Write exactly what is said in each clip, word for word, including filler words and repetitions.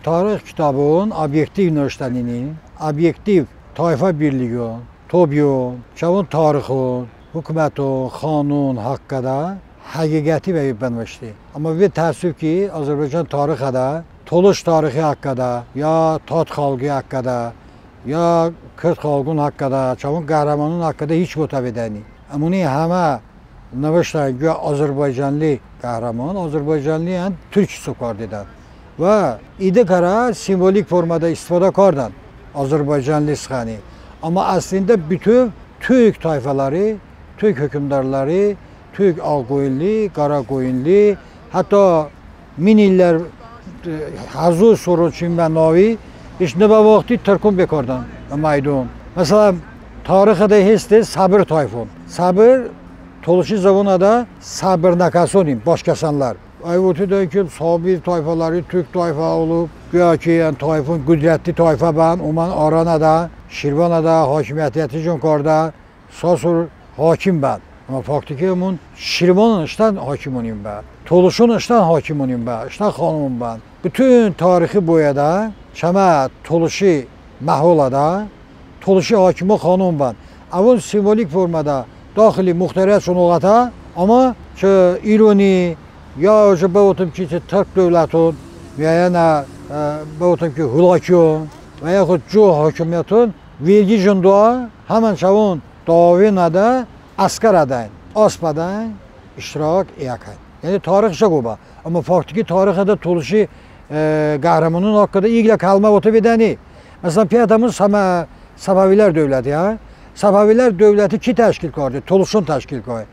Tarix kitabon obyektiv nıvıştəninin, obyektiv tayfa birliyon, tobiyon, çəvon tarixon, hukuməton, xanon həxədə həqiqəti bəbe bınıvışte. Amma ve təəssüf ki, Azərbaycan tarixədə, Tolış tarixi həxədə, ya tat xalqi həxədə, ya kırd xalqon həxədə, çəvon qəhrəmanon həxədə hiç votə bedəni. Əmoni həmə nıvıştən quya azərbaycanlı qəhrəman, azərbaycanliyən türk hisob kardedən. Və i-de kərə simvolik formədə istifadə kardən azərbaycanlı sıxani. Amma əslində bütün türk tayfaları, türk hökmdarları, türk ağqoyunlu, qaraqoyunlu, hətta min illər, e, həzo soron çımə navi, hiç nıbə vaxti tırkon bekardən məydon. Məsələn, tarixədə heste Səbir tayfon. Səbir Tolışi zıvonədə səbirnəkəsonin, başkəsənlər. Əy votedən ki, Səbir tayfaları türk tayfa olub, quya ki, yəni tayfon qüdrətli tayfa bən, omən Aranədə, Şirvanədə hakimiyyəti icra kardə, sa sor hakim bən. Amma faktiki ımon Şirvanon ıştən hakimonən bən, Tolışon ıştən hakimonən bən, ıştən xanon bən. Bütün tarixi boyədə çəmə Tolışi məholədə Tolışi hakimon xanon bən. Əvon simvolik formədə daxili muxtariyyətşon oqətə, amma çı İroni, ya çı bıvotım ki, çı tırk dövləton, müəyyənə, e, bıvotım ki, hulakiyon və yaxud co hakimiyyəton vergişon doə, həmən çəvon dəvonədə əsgər ədəyn, asp ədəyn, iştirak əkəyn. Yəni tarix jıqo bə. Amma faktiki tarixədə Tolışi, e, qəhrəmanon həxədə iqlə kəlmə vote bedəni. Məsələn, piyədəmon Səmə-, Səfəvilər dövləti, hə? Səfəvilər dövləti ki təşkil karde? Tolışon təşkil karde.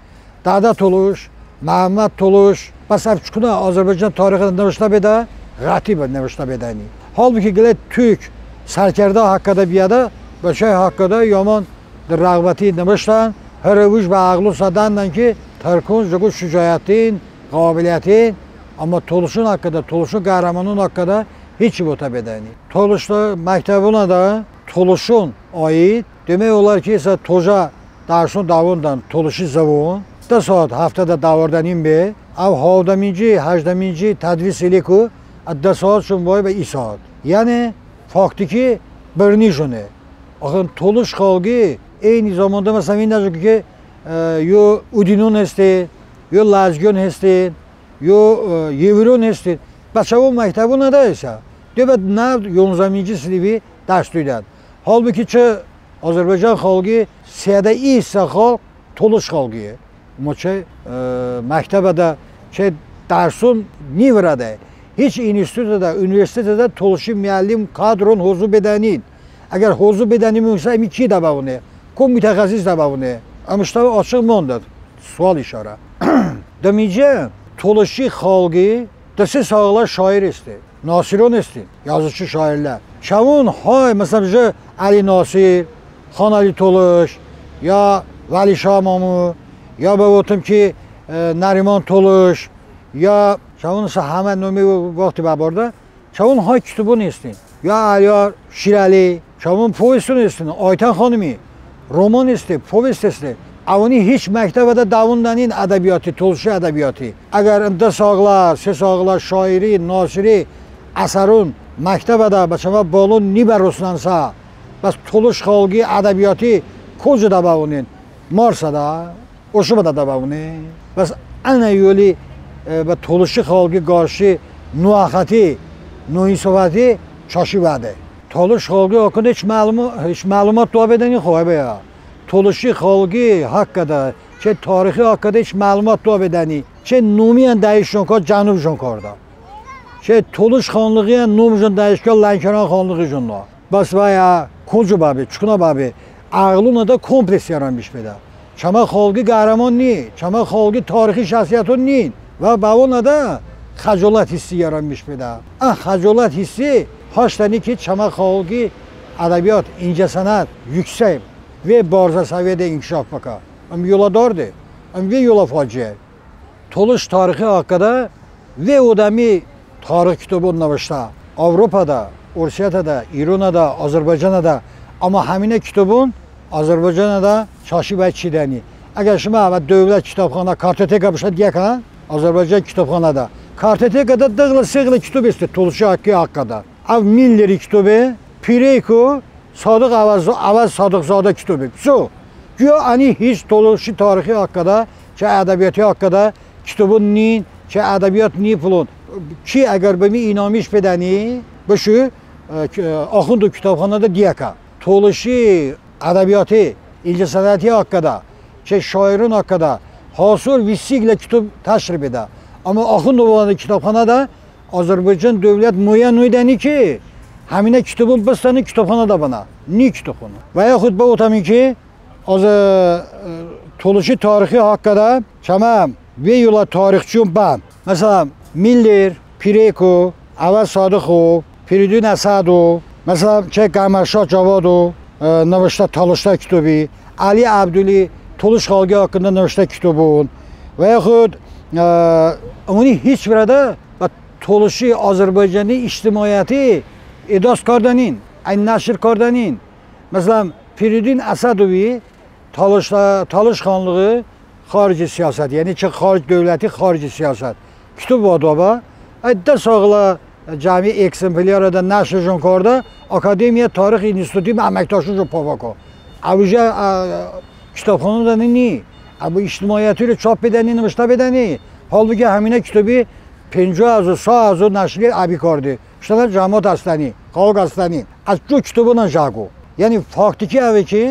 Dədə Tolış, Məhəmməd Tolış, bəs əv çikonə Azərbaycan tarixədə nıvıştə bedə? Qəti bə nıvıştə bedəni. Halbuki qılə türk sərkərdə həxədə biyədə, bə çəy həxədə yaman de rəğbəti nıvıştən, hırıvuj bə əğlon sə dəndən ki, tırkon jıqo şücaətin, qabiliyyətin, amma Tolışon həxədə, Tolışon qəhrəmanon həxədə hiç votə bedəni. Tolışdə məktəbonədə Tolışon aid, demək olar ki, isə tojə dərson dəvondən Tolışi zıvon, dı saat həftədə dəvardənin be, əv havdəminci, həjdəminci tədris iləku, ə dı saatşon vay bə i saat. Yəni faktiki bırnişone. Axı Tolış xalqi eyni zamanda, məsələn, inəcə ki, e, yo udinon heste, yo ləzgiyon heste, yo, e, yeviron heste. Bə çəvon məktəbonədə isə, de bə nəv yonzəminci sinifi dərs doydən. Halbuki çı Azərbaycan xalqi seyədə i hissə xalq Tolış xalqiye. Amma çəy, e, məktəbədə çəy dərson nıvırədə, hiç institutədə, universitetədə Tolışi müəllim kadron hozı bedənin. Əgər hozı bedəni mümkünsə, əmi ki dəbəvone? Kom mütəxəssis dəbəvone? Əmə ıştə açıq mandə. Sual işarə. Dıminci, Tolışi xalqi dı-se sa qılə şair heste. Nasiron hestin, yazıçı şairlər. Çəvon hay, məsələn, jı Əli Nasir, Xanəli Tolış, ya Vəlişah Mamu, ya bıvotım ki, e, Nəriman Tolış, ya çəvon isə həmə nomi vaxti bəbardə. Çəvon hay kitobon hestin. Ya Əliyar Şirəli, çəvon poveston hestin. Aytən xanımi roman heste, povest heste. Əvoni hiç məktəbədə dəvondənin ədəbiyyati, tolışi ədəbiyyati. Əgər ın dı sa qılə, se sa qılə şairi, nasiri əsəron məktəbədə bə çəmə balon nıbərosnənsə, bəs tolış xalqi ədəbiyyati kocədə dəbəvonin? Marsədə, oşomədə dəbəvonin? Bəs ənə yolə, e, bə tolışi xalqi qarşı nohəxəti, noinsofəti çəşi vəde. Tolış xalqi haqqında hiç məlumo-, hiç məlumat doə bedəni, xoy bəyə. Tolışi xalqi haqqında, çəy tarixi haqqında hiç məlumat doə bedəni. Çəy nomiyən dəyişşon ka, cənubşon kardə. Çəy Tolış xanlığiyən nomşon dəyişkə, Lənkəran xanlığışon noə. Bəs vəyə kocə bəbe, çikonə bəbe? Əğlonədə kompleks yaranmış bedə. Çəmə xalqi qəhrəmon ni, çəmə xalqi tarixi şəxsiyyəton nin. Və bəvonədə xəcolət hissi yaranmış bedə. Ə xəcolət hissi haştəni ki, çəmə xalqi ədəbiyyat, incəsənət yüksək ve barzə səviyyədə inkişaf bıkə. Im yolə darde, ım ve yolə faciəy. Tolış tarixi haqqında ve odəmi tarix kitobon nıvıştə. Avropədə, Orsiyətədə, İronədə, Azərbaycanədə. Amma həminə kitobon Azərbaycanədə çəşi vəy çidəni. Əgər şımə bə dövlət kitobxana, kartoteka bışə diyə kən, Azərbaycan kitobxanədə, kartotekədə dı qılə, se qılə kitob heste tolışi haqqi haqqında. Əv Milleri kitobe, Pireyko Sadıq Əvəz, Əvəz Sadıqzadə kitobe. Всё. Quya əni hiç tolışi tarixi haqqədə, çı ədəbiyyati haqqədə kitobon nin, çı ədəbiyyat ni filan. Ki əgər bımi inanmış bedəni, bışu, e, k-, e, Axundo kitabxanədə diyə kə. Tolışi ədəbiyyati, incəsənəti haqqədə, çı şairon haqqədə ha sor vist-si qılə kitob nəşr bedə. Əmma Axundo bənə kitabxanədə Azərbaycan dövlət muəyyən noydəni ki, həminə kitobon bıstəni kitabxanədə bənə, ni kitabxanə. Və yaxud bıvotəmon ki, az, e, tolışi tarixi haqqədə çəmə ve yolə tarixçiyon bən. Məsələn, Miller, Pireyko, Əvəz Sadıxov, Firidun Əsədov, məsələn, çı Qəmərşah Cavadov, e, nıvıştə, tolıştə kitobi, Əli Əbduli tolış xalqi haqqında nıvıştə kitobon. Və yaxud, e, ımoni hiç vırədə bə tolışi Azərbaycani ictimaiyəti edast kardənin, əy nəşr kardənin. Məsələn, Firidun Əsədovi Talış, Talış xanlığı xarici siyasət, yəni çı xaric dövləti xarici siyasət kitob var doə bə. Əy dı sa qılə cəmi eksemplyarədə nəşrışon kardə, Akademiya Tarix İnstituti əməkdaşışon pəvə ka. Əv ujən, ə, kitabxanədə ni, əv ictimaiyəti ro çap bedəni, nıvıştə bedəni. Halbuki həminə kitobi penco həzo, sa həzo nəşri əbi karde. Iştənə cəmat hastəni, xalq hastəni. Əv co kitobonən jıqo. Yəni faktiki əve ki,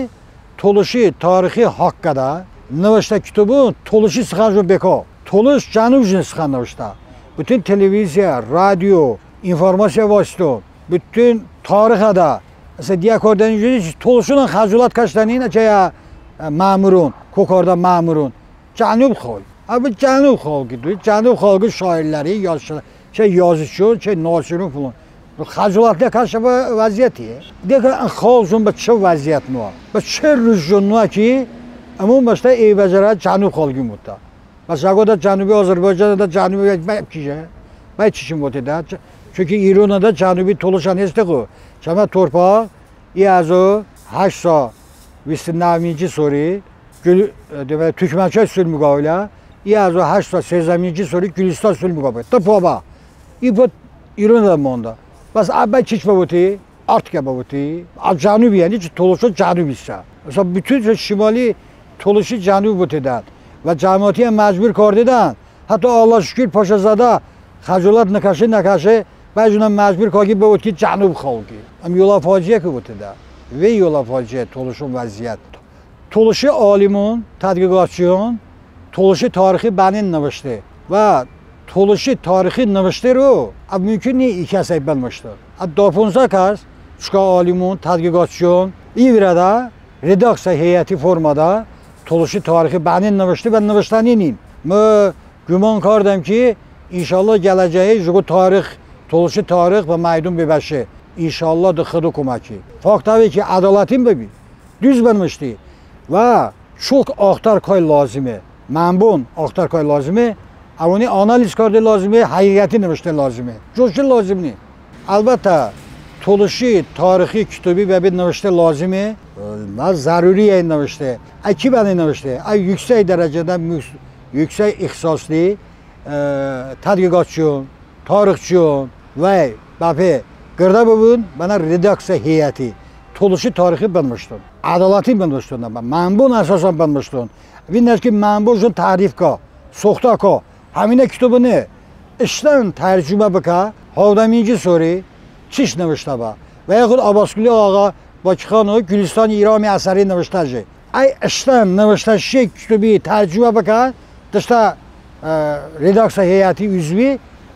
tolışi tarixi haqqədə nıvıştə kitobon tolışi sıxanışon beka. Tolış cənub jıqo sıxan nıvıştə. Bütün televiziya, radio, informasiya vasiton, bütün tarixədə, məsələn, diyə kardəni jıqo, tolışonən xəcolət kəşdəni, nə çəy, ə, məmuron, ko kardə məmuron. Cənub xalq. Əv cənub xalqi, cənub xalqi şairləri, yazıçı-, çəy yazıçiyon, çəy nasiron filan. Xəcolət nəkəşə bə vəziyyəti. Diyə kə xalqon bə çı vəziyyət noə, bə çı rujon noə ki, ımon bəştə eyvəzərə cənub xalqi votdə. Bəs əqodə cənubi Azərbaycanədə cənubi bə-, bə-, bəy çiçin votedə? Çı-, çünki İronədə cənubi tolışən heste xo. Çəmə torpağ i həzo həşt sa vist nəvminci sori Gül-, e, deməli, Türkmənçay sülh müqavilə, i həzo həşt sa sezəminci sori Gülüstan sülh müqavilə. Tı po bə. İ po İronədə mandə. Bəs əv bəy çiç bıvoti, artıq bıvoti. Əv cənubi, yəni ki, tolışon cənubi sə. Məsələn, bütün şimali tolışi cənubi votedən. Və cəmatiyə məcbur kardedən. Hətta Allaha şükür Paşazadə xəcolət nəkəşe, nəkəşe, bəzonən məcbur karde ki, bıvot ki, cənub xalqi. Əm yolə faciəku votedə. Vey yolə faciə tolışon vəziyyət. Tolışi alimon, tədqiqatçiyon tolışi tarixi bənin nıvışte. Və tolışi tarixi nıvışte ro, əv mümkün ni i kəsəy bınıvıştın. Əv da-ponzə kəs, çokə alimon, tədqiqatçiyon, i vırədə redaksiya heyəti formədə tolışi tarixi bənin nıvışte və nıvıştəninin. Mı güman kardəm ki, inşallah gələcəyi jıqo tarix, tolışi tarix bə məydon bebəşe. İnşallah de Xıdo koməki. Fakt əve ki, ədalətin bıbi, düz bınıvışte. Və çok axtar kay lazime. Mənbon axtar kay lazime. Əvoni analiz karde lazime, həqiqəti nıvışte lazime. Co çiç lazim ni. Əlbəttə, tolışi tarixi kitobi bəbe nıvışte lazime. Ə, nə zəruriye nıvışte. Əy ki bəbe nıvışte? Əy yüksək dərəcədə müs-, yüksək ixtisaslı, ə, tədqiqatçiyon, tarixçiyon vey bəpe qırdə bıbun, bənə redaksiya heyəti tolışi tarixi bınıvıştın. Ədaləti bınıvıştın, bə mənbon əsasən bınıvıştın. Vinəş ki, mənbonışon təhrif ka, soxtə ka. Həminə kitobon ıştən tərcümə bıkə, havdəminci sori çiç nıvıştə bə. Və yaxud Abbasqulu ağa Bakıxanov Gülüstan-i İrami əsəri nıvıştəşe. Əy ıştən nıvıştəşə kitobi tərcümə bıkə, de ıştə, ə, redaksiya heyəti üzvi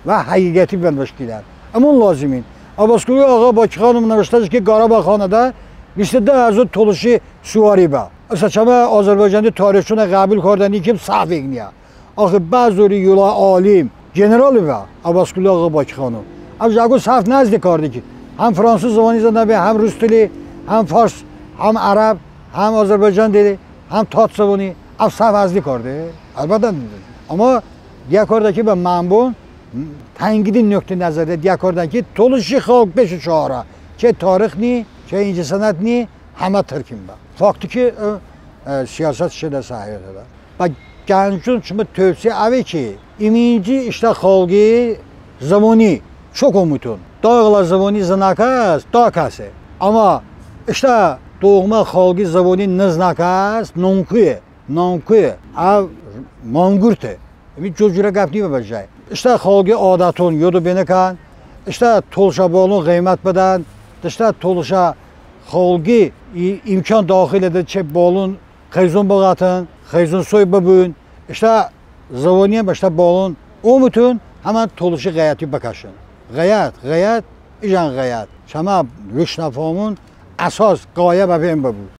və həqiqəti bınıvışt kiydən. Imon lazimin. Abbasqulu ağa Bakıxanov nıvıştəşe ki, Qarabağ xanədə vist dı həzo tolışi suvari bə. Isə çəmə Azərbaycani tarixçiyonə ğəbul kardəni ki, səhv eqıniyə. Axı bə zori yolə alim, generali bə, Abbasqulu ağa Bakıxanov. Əv jıqo səhv nəzde karde ki, həm fransız zıvoni zınə be, həm rus dili, həm fars, həm ərəb, həm Azərbaycan dili, həm tat zıvoni, əv səhv nəzde karde. Əlbəttə. Amma diyə kardə ki, bə mənbon tənqidi nöqtə nəzərdə diyə kardən ki, tolışi xalq beşe çarə. Çəy tarix ni, çəy incəsənət ni, həmə tırkin bə. Faktiki, ə, ə, siyasət şedə sə həqiqətədə. Bə gəncon çımı tövsiyə əve ki, iminci ıştə xalqi zıvoni, Çok omutun. Dağla zıvoni zınəkəs dağ kəse. Əmma ıştə doğmə xalqi zıvoni nızınəkəs nonkuye, nonkuye. Əv manqurte. Əmi co-cürə qəp ni bəbe jəy. Iştə xalqi adəton yodo benıkən, ıştə tolışə balon ğıymət bıdən, ıştə tolışə xalqi i-, imkan daxilədə çı balon xıyzon bıqətın, xıyzon soy bıbun, ıştə zıvoniyən bəştə balon omutun, həmən tolışi ğəyəti bıkəşın. Ğəyət, ğəyət, ijən ğəyət. Çəmə ruşnəfamon əsas ğayə bəpe ın bıbu.